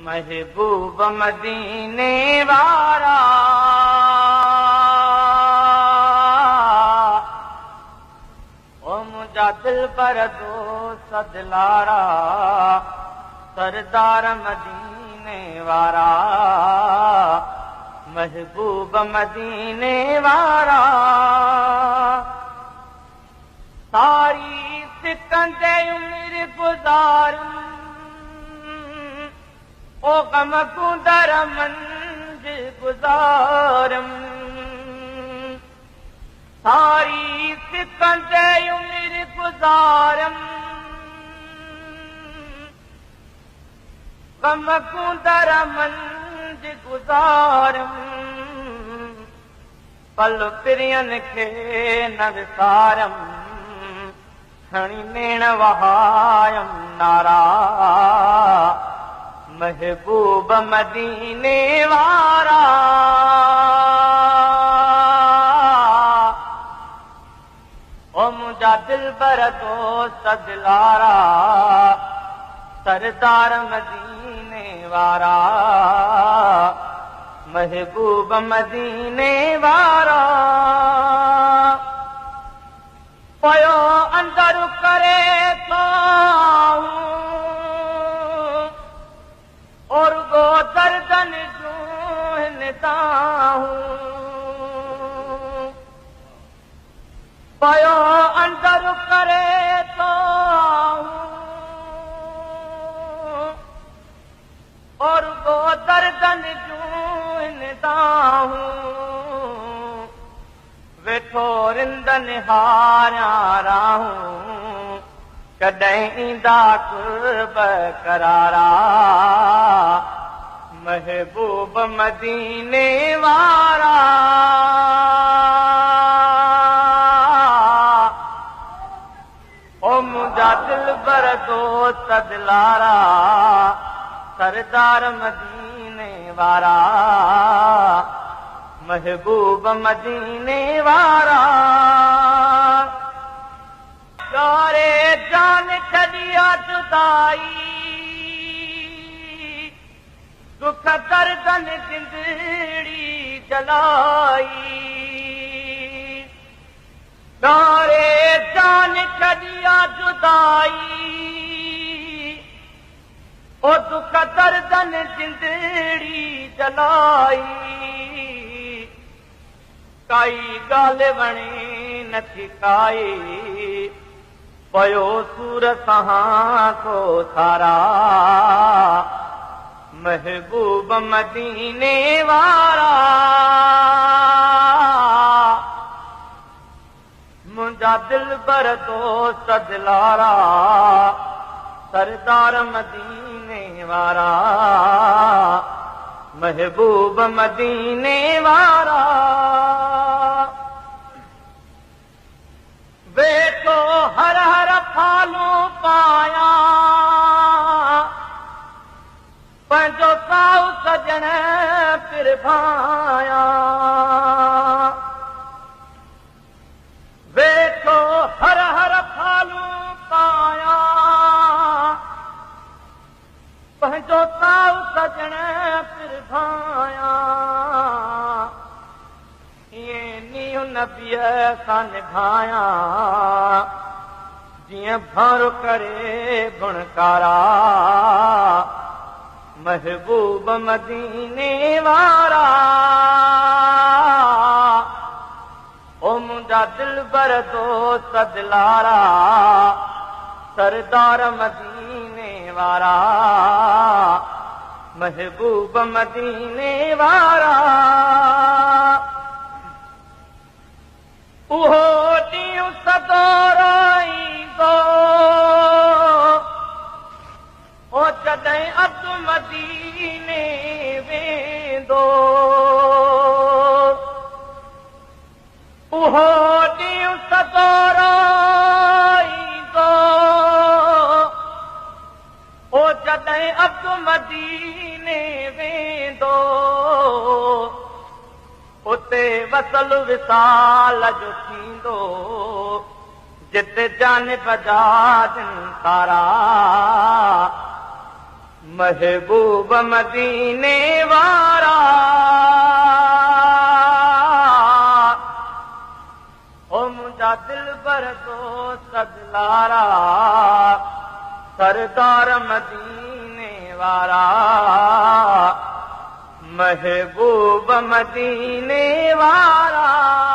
महबूब मदीने वारा, ओ मुंहिंजा दिलबर दोस्त दिलारा, सरदार मदीने वारा, महबूब मदीने वारा। सारी सिकंदे उम्र गुज़ारम, ओ गम कुंदर मंज गुज़ारम। सारी सिकंदे उम्र गुज़ारम, गम कुंदर मंज गुज़ारम। पल पिरियन खे न विसारम, खणी नेण वहायम नारा, महबूब मदीने वारा। ओ मुंहिंजा दिलबर दोस्त दिलारा, सरदार मदीने वारा, महबूब मदीने वारा। पयो अंदर करे थो और गो दर्दन जूं ताहूं, पयो अंदर करे थो और गो दर्दन जूं ताहूं। वेठो रिंदन हारिया राहूं, कॾहिं ईंदा कुर्ब करारा, महबूब मदीने वारा। ओ मुंहिंजा दिलबर दोस्त दिलारा, सरदार मदीने वारा, महबूब मदीने वारा। प्यारे जान छॾिया जुदाई, दुख दर्दन जिंदड़ी जलाई। प्यारे जान छॾिया जुदाई, ओ दुख दर्दन जिंदड़ी जलाई। काई ॻाल्हि वणे नथी काई, पयो सूर सहां थो सारा, महबूब मदीने वारा। मुंहिंजा दिलबर दोस्त दिलारा, सरदार मदीने वारा, महबूब मदीने वारा। वेठो हर हर फालू पाया, पंहिंजो साउ सजण पिर भाया। वेठो हर हर फालू पाया, पंहिंजो साउ सजण पिर भाया। ईअं नींहुं नबीअ सां निभायां, जीअं भर करे गुणकारा, महबूब मदीने वारा। ओ मुंहिंजा दिलबर दोस्त दिलारा, सरदार मदीने वारा, महबूब मदीने वारा। उहो ॾींहुं सदोरो ईंदो, ओ जॾहिं अब्द मदीने वेंदो। उहो ॾींहुं सदोरो ईंदो, ओ जॾहिं अब्द मदीने वेंदो। उते वसल विसाल जो थींदो, जिते जान बजाजन सारा, محبوب مديني وارا. او منهنجا دلبر دوست دلارا، سردار مديني وارا، محبوب مديني وارا.